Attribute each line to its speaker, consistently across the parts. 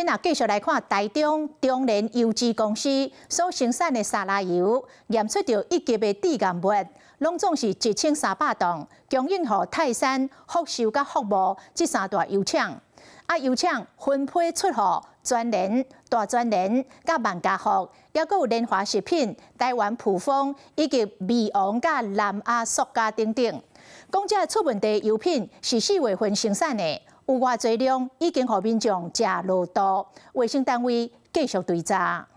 Speaker 1: 那繼續來看台中中聯油脂公司所生產的沙拉油，驗出著一級的致癌物，攏總是1300噸，供應予泰山、福壽佮福茂這三大油廠。啊，油廠分批出予全聯、大全聯、佮萬家福，抑閣有聯華食品、台灣卜蜂以及味王佮南亞塑膠等等。講這出問題油品是4月份生產的。有偌濟量已經予民眾食落肚，衛生單位繼續追查。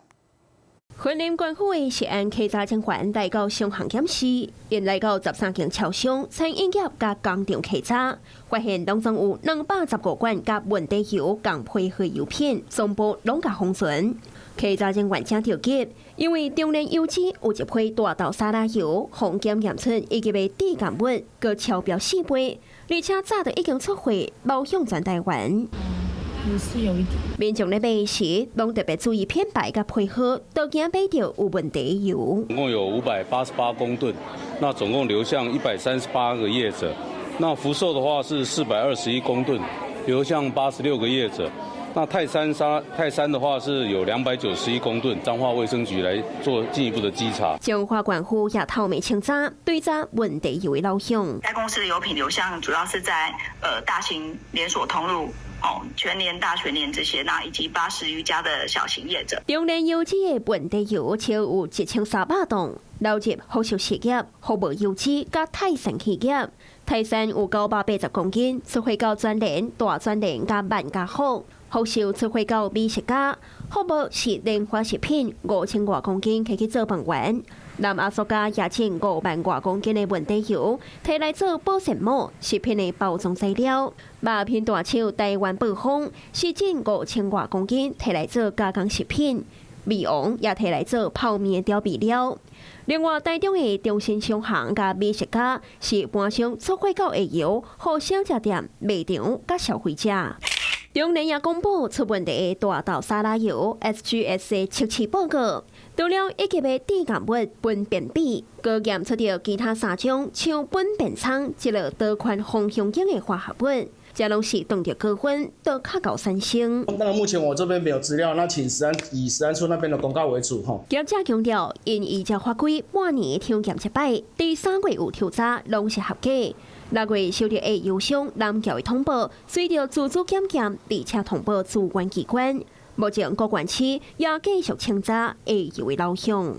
Speaker 2: 雲林縣府的食安稽查人員來到商行檢視，𪜶來到13間超商、餐飲業佮工廠稽查，發現當中有215罐佮問題油仝批號油品，全部攏共封存。稽查人員真著急，因為中聯油脂有一批大豆沙拉油，予檢驗出一級的致癌物，閣超標4倍，而且早就已經出貨，流向全台灣。
Speaker 3: 是有一點。
Speaker 2: 民眾咧買時，攏特別注意品牌佮批號，都驚買著有問題油。
Speaker 4: 總共有588公噸，那總共流向138個業者。那福壽的話是421公噸，流向86個業者。那泰山沙泰山的話是有291公噸，彰化衛生局來做進一步的稽查。
Speaker 2: 彰化縣府也透明清查，追查問題油的流向。
Speaker 5: 該公司的油品流向主要是在大型連鎖通路。哦，全聯、大全聯這些，那以及80餘家的小型業者。
Speaker 2: 中聯油脂的問題油超有1300噸，流入福壽實業、福茂油脂佮泰山企業。泰山有980公斤，出貨到全聯、大全聯佮萬家福；福壽出貨到美食家，福茂是聯華食品5000外公斤，提去做飯圓。南亞塑膠也進5萬外公斤的問題油，提來做保鮮膜、食品的包裝材料。肉品大廠台灣卜蜂是進5000外公斤，提來做加工食品。味王也提來做泡麵的調味料。另外，台中的中心商行佮美食家是盤商出貨到下游，予小食店、賣場佮消費者。中聯也公布出問題的大豆沙拉油 SGS 的測試報告，除了一級的致癌物苯便芘，閣驗出著其他三種像苯便氅這類多款芳香烴的化合物，這攏是當著高溫都較𠢕產生。
Speaker 6: 當然，目前我這邊沒有資料，那請食安以食安處那邊的公告為主。吼。
Speaker 2: 業者強調，𪜶依照法規，半年抽檢一擺，佇3月有抽查，攏是合格。6月收著下油商南僑的通報，隨著自主檢驗，而且通報主管機關。目前各縣市也繼續清查下油的流向。